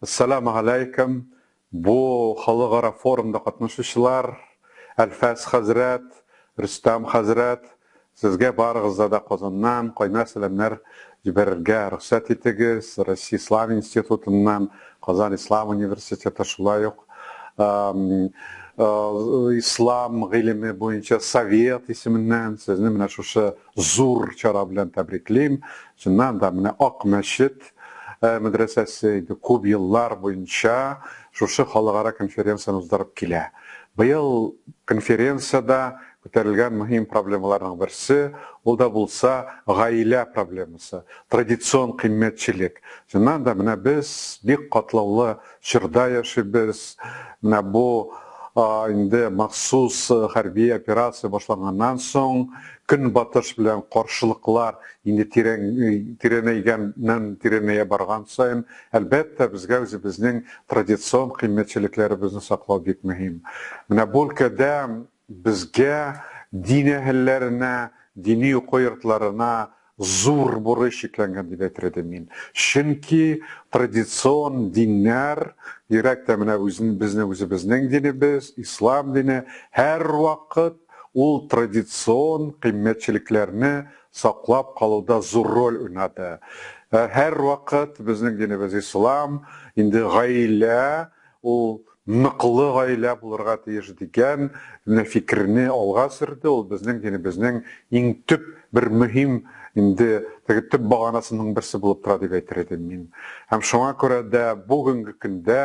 Әссәламү галәйкем! Бу халыкара форумда катнашучылар, Әлфәс хәзрәт, Рөстәм хәзрәт, сезгә барыгызга да Казаннан кайнар сәламнәр җибәрергә рөхсәт итегез. Россия Ислам институтыннан, Казан Ислам университеты, шулай ук Ислам гыйлеме буенча совет исеменнән сезне менә шушы зур чара белән тәбриклим. Чыннан да, менә Ак мәчет мәдрәсәсе инде күп еллар буенча шушы халыкара конференцияне уздырып килә. Быел конференциядә күтәрелгән мөһим проблемаларның берсе, ул да булса гаилә проблемасы, традицион кыйммәтчелек. Чыннан да, менә без бик катлаулы чорда яшибез. Менә бу инде махсус хәрби операция башланганнан соң Көнбатыш белән каршылыклар инде тирән тирәнәйгәннән тирәнәя барган саен, әлбәттә, безгә үзебезнең традицион кыйммәтчелекләребезне саклау бик мөһим. Менә бу өлкәдә безгә, дин әһелләренә, дини уку йортларына зур бурыч йөкләнгән дип әйтер идем мин. Чөнки традицион диннәр, бигрәк тә менә үзен, безнең үзебезнең динебез, ислам дине, һәрвакыт ул традицион кыйммәтчелекләрне саклап калуда зур роль уйнады. Һәрвакыт безнең динебез ислам, инде гаилә ул ныклы гаилә булырга тиеш дигән менә фикерне алга сөрде, ул безнең динебезнең иң төп бер мөһим инде теге төп баганасының берсе булып тора дип әйтер идем мин. Һәм шуңа күрә дә бүгенге көндә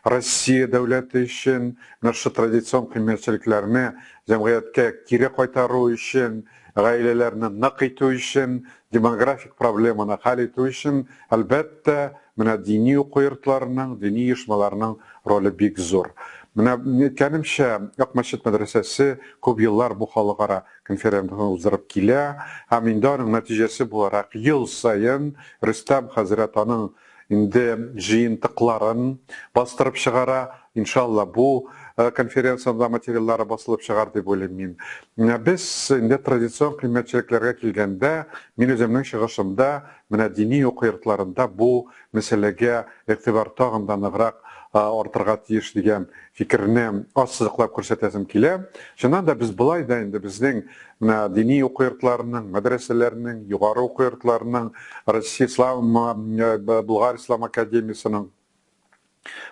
Россия дәүләте өчен менә шушы традицион кыйммәтчелекләрне җәмгыятькә кире кайтару өчен, гаиләләрне нык итү өчен, демографик проблеманы хәл итү өчен, әлбәттә, менә дини уку йортларының, дини оешмаларның роле бик зур. Менә әйткәнемчә, Ак мәчет мәдрәсәсе күп еллар бу халыкара конференцияне уздырып килә һәм инде аның нәтиҗәсе буларак ел саен Рөстәм хәзрәт аның инде җыентыкларын бастырып чыгара. Иншалла, бу конференциядә материаллары басылып чыгар дип уйлыйм мин. Менә без инде традицион кыйммәтчелекләргә килгәндә, мин үземнең чыгышымда менә дини уку йортларында бу мәсьәләгә игътибар тагын да ныграк артырга тиеш дигән фикерне ассызыклап күрсәтәсем килә. Чыннан да без болай да инде безнең менә дини уку йортларының, мәдрәсәләрнең, югары уку йортларының, Россия Ислам, Болгар Ислам академиясенең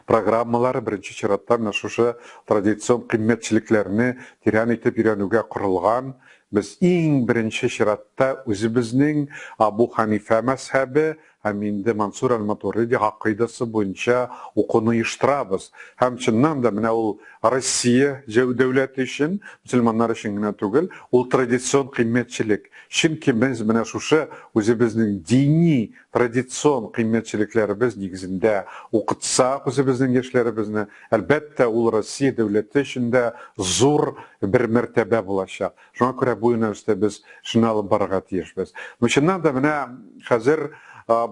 программалары беренче чиратта менә шушы традицион кыйммәтчелекләрне тирән итеп өйрәнүгә корылган. Без иң беренче чиратта үзебезнең Абу Ханифә мәзһәбе һәм инде Мансур әл-Матуриди гакыйдасы буенча укуны оештырабыз. Һәм чыннан да менә ул Россия дәүләте өчен, мөселманнар өчен генә түгел, ул традицион кыйммәтчелек. Чөнки без менә шушы үзебезнең дини традицион кыйммәтчелекләребез нигезендә укытсак үзебезнең яшьләребезне, әлбәттә, ул Россия дәүләте өчен дә зур бер мәртәбә булачак. Шуңа күрә бу юнәлештә без эшне алып барырга тиешбез. Ну, чыннан да менә хәзер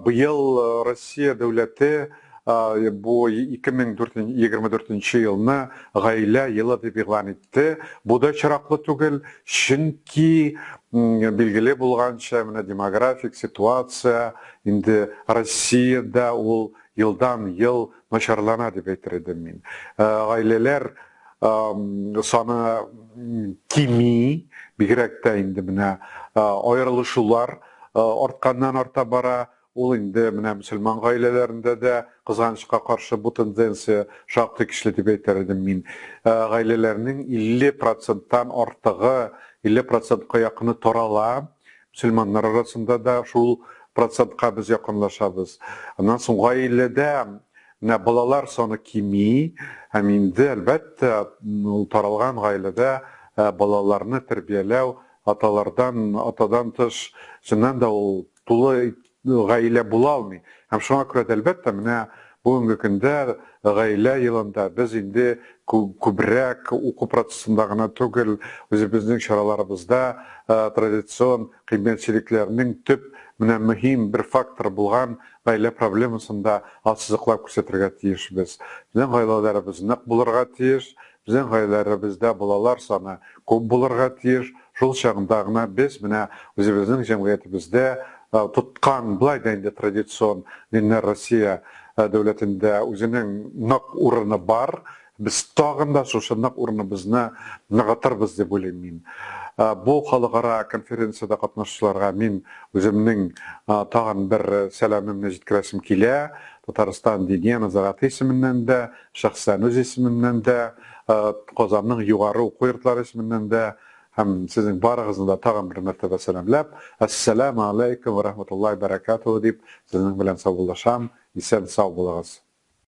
быел Россия дәүләте бу 2024 елны гаилә елы дип игълан итте. Бу да очраклы түгел, чөнки билгеле булганча, менә демографик ситуация инде Россиядә ул елдан-ел начарлана дип әйтер идем мин. Гаиләләр саны кими, бигрәк тә инде менә аерылышулар артканнан арта бара. Ул инде менә мөселман гаиләләрендә дә, кызганычка каршы, бу тенденция шактый көчле дип әйтер идем мин. Гаиләләрнең 50 проценттан артыгы, 50 процентка якыны тарала. Мөселманнар арасында да шул процентка без якынлашабыз. Аннан соң гаиләдә менә балалар саны кими һәм инде, әлбәттә, ул таралган гаиләдә балаларны тәрбияләү аталардан, атадан тыш, чыннан да ул тулы гаилә була алмый. Һәм шуңа күрә дә, әлбәттә, менә бүгенге көндә гаилә елында без инде күбрәк уку процессында гына түгел, үзебезнең чараларыбызда традицион кыйммәтчелекләрнең төп менә мөһим бер факторы булган гаилә проблемасын да ассызыклап күрсәтергә тиешбез. Безнең гаиләләребез нык булырга тиеш, безнең гаиләләребездә балалар саны күп булырга тиеш. Шул чагында гына без менә үзебезнең җәмгыятебездә тоткан, болай да инде традицион диннәр Россия дәүләтендә үзенең нык урыны бар. Без тагын да шушы нык урыныбызны ныгытырбыз дип уйлыйм мин. Бу халыкара конференциядә катнашучыларга мин үземнең тагын бер сәламемне җиткерәсем килә. Татарстан Диния нәзарәте исеменнән дә, шәхсән үз исемемнән дә, Казанның югары уку йортлары исеменнән дә һәм сезнең барыгызны да тагын бер мәртәбә сәламләп, Әссәламу алейкум ва рахматуллаһи бәрәкәтүһ дип сезнең белән саубуллашам. Исән-сау булыгыз.